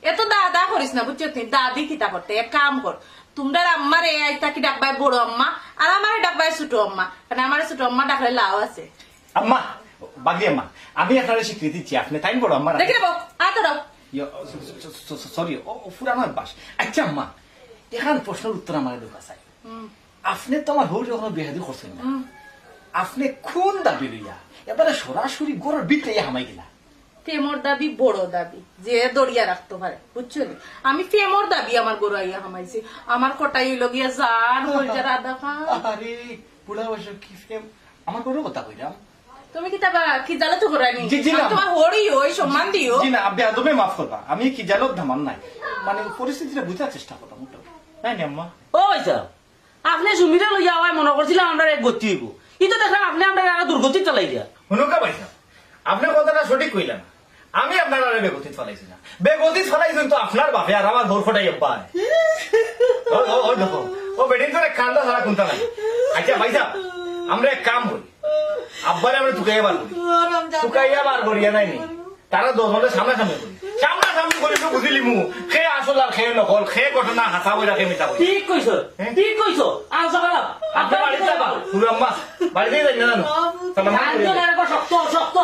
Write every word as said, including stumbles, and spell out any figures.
এত দাদা করিস না, বুঝছো তুই? দাদি কিতা করতে? এক কাম কর, তোমরার আম্মারে আইজ থাকি ডাকবায় বড় আম্মা, আর আমারে ডাকবায় ছোট আম্মা, কারণ আমারে ছোট আম্মা ডাকলে লাউ আছে। আম্মা, বাগলি আম্মা, আমি আপনারে স্বীকৃতি দিচ্ছি, আপনে তাইন বড় আম্মা। দেখি রে বউ, আয় তো দাও। ইয়ো, স-, স-, স-, স-, সরি, ও, ও পুরানো অভ্যাস। আচ্ছা আম্মা, এখান প্রশ্নর উত্তর আমারে দেওয়া চাই। হুম। আপনে তো আমার হউরে কখনো বেয়াদবি করছেন না। হুম। আপনে কোন দাবি লইয়া এবারে সরাসরি ঘরর ভিতরে হামাই গেলা? প্রেমর দাবি বড় দাবি, যে ধরিয়া রাখতো পারে, বুঝছো নি? আমি প্রেমর দাবি আমার ঘরো আইয়া হামাইছি। আমার কটাই অইলো গিয়া জান, কলিজার আধা খান। আরে, বুড়া বয়সে কি প্রেম? আমার ঘরর কথা কইলাম। তুমি কিতা বা, খিজালত করানি? জি, জি, না। আমি তোমার হউর অই, সম্মান দিও। জি না, বেয়াদবে মাফ করবা, আমি খিজালত ধামান নাই, মানে পরিস্থিতিটা বুঝার চেষ্টা করবা, বুঝছো? নাই নি আম্মা। ও ভাইসাব, আপনে সুমিরে লইয়া আওয়ায় মনো করছিলাম আমরার এক গতি অইবো, ই তো দেখলাম আপনে আমরারে আরো দুর্গতিত ফালাই দিয়া। হুনুক্কা ভাইসাব, আপনে কথাটা সঠিক কইলা না, আমি আপনারারে বেগতিত ফালাইছি না, বেগতিত ফালাইছইন তো আপনার বাপে আর আমার হউর কটাই আব্বায়। ও, ও, ও দেখো, ও বেটিন্তরে কান্দা ছাড়া কুন্তা নাই। আচ্ছা ভাইসাব, আমরা এক কাম করি, আব্বারে আমরা তুকাইয়া বার করি। তুকাইয়া বার করিয়া নাই নি? তারা দশ জনে সামনাসামনি করি। সামনাসামনি করি তো বুঝিলিমু, কে আসল আর কে নকল, কে ঘটনা হাছা কইরা কে মিছা কইরা। ঠিক কইছো, হ্যাঁ? ঠিক কইছো। আনছো খারাপ। আপনে বাড়িত যাইবা? হুরু আম্মা, বাড়িত যাইবা না জানো? সালাম আলাইকুম। শক্ত, শক্ত।